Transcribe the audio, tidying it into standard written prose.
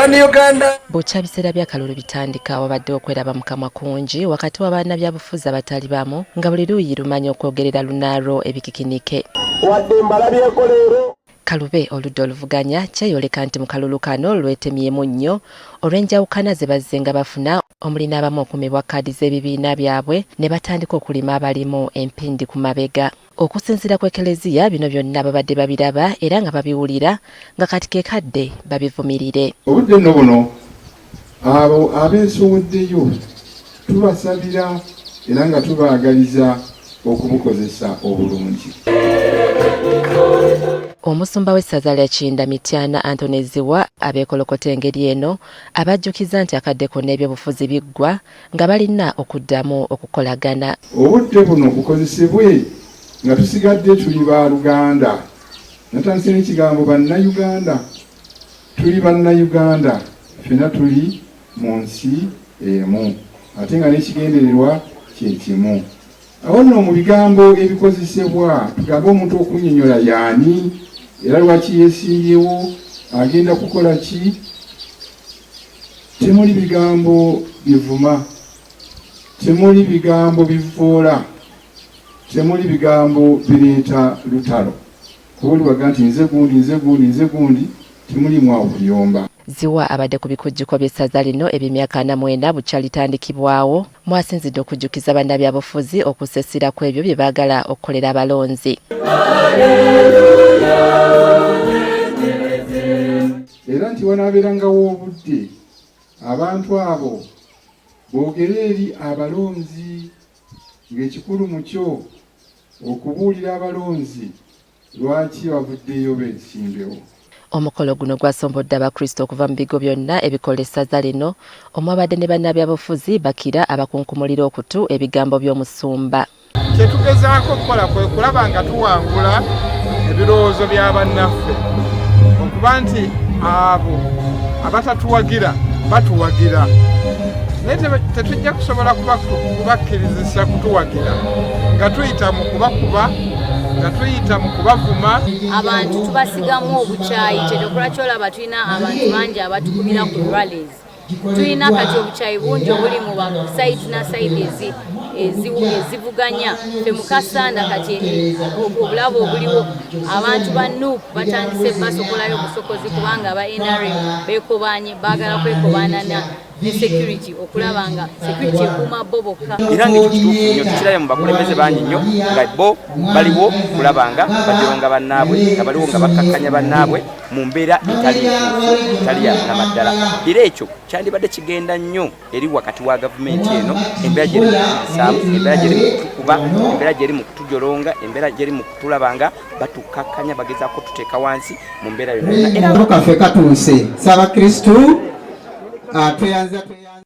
One Uganda. Bukya biseera by'akalulu bitandika, wabadde okweraba mu kamwa kungi wakati w'abannabyabufuzi abatali bamu, nga buli luuyi lumanya okwogerera lunaalwo ebikikinike. Wadde mbalabyeko leero. Kalube oludda oluvuganya kyeyoleka nti mu kalulu kano lwetemyemu nnyo olw'enjawukana ze bazze nga bafuna, omuli n'abamu okumibwa kaadi z'ebibiina byabwe ne batandika okulima abalimu empindi ku mabega. Okusinziira ku Ekeleziya, bino byonna babadde babiraba era nga babiwulira, nga kati ke kadde babivumirire. Obudde nno buno, abo abeesowoddeyo tubasabira era nga tubaagaliza okubukozesa obulungi. Omusumba w'essaza lya Kiyinda Mityana, Anthony Ziwa, abeekolokota engeri eno abajjukiza nti akadde konna ebyobufuzi biggwa, nga balina okuddamu okukolagana. Obudde buno bukozesebwe nga tusigadde tuli baluganda. Natandise n'ekigambo Bannayuganda. Tuli Bannayuganda, ffenna tuli mu nsi emu, ate nga n'ekigendererwa kye kimu. Awo nno mu bigambo ebikozesebwa, tugambe omuntu okunnyonnyola y'ani era lwaki yeesimbyewo, agenda kukola ki, temuli bigambo bivuma, temuli bigambo bivvoola, temuli bigambo bireeta lutalo. Kuba oliwaga nti nze gundi, nze gundi, nze gundi, temulimu awo kuyomba. Ziwa abadde ku bikujjuko by'essaza lino eby'emyaka 44 bukya litandikibwawo, mwasinzidde okujjukiza bannabyabufuzi okussa essira ku ebyo bye baagala okukolera abalonzi. Era nti wanaabeerangawo obudde abantu abo boogere eri abalonzi, ng'ekikulu mu kyo okubuulira abalonzi lwaki bavuddeyo beesimbewo. Omukolo guno gwasombodde Abakristo okuva mu bigo byonna ebikola essaza lino, omwabadde ne bannabyabufuzi bakira abakunkumulira okutu ebigambo by'omusumba. Kye tugezaako okukola kwe kulaba nga tuwangula ebirowoozo bya bannaffe, okuba nti abo abatatuwagira batuwagira, naye tetujja kusobola kubakkirizisa kutuwagira nga tuyita mu kubakuba, nga tuyita mu kubavuma. Abantu tubasigamu obukyayi, kyekyokola kyolaba tulina abantu bangi abatukubira ku rallies. Tulina kati obukyayi bungi obuli mu side na side ezivuganya. Ffe mu Kassanda kati obulabo obuliwo, abantu ba NUP batandise basokolayo obusokozi, kubanga aba NRM beekobanye, baagala kwekobaana ne security, okulaba nga security ekuuma bo bokka. Era ng'ekyo kituufu nnyo, tukirabye mu bakulembeze bangi nnyo nga bo baliwo kulaba nga bajeronga bannaabwe, nga baliwo nga bakkakkanya bannaabwe mu mbeera etali ntuufu, etali ya namaddala. Era ekyo kyandibadde kigenda nnyo eri wakati wa gavumenti eno, embeera gyeri mu kutuyisaamu, embeera gyeri mu kutukuba, embeera gyeri mu kutujolonga, embeera gyeri mu kutulaba nga batukakkanya, bagezaako tuteeka wansi mu mbeera yonna yonna. Era kaffe katuuse, Ssaabakristu, tweyanza.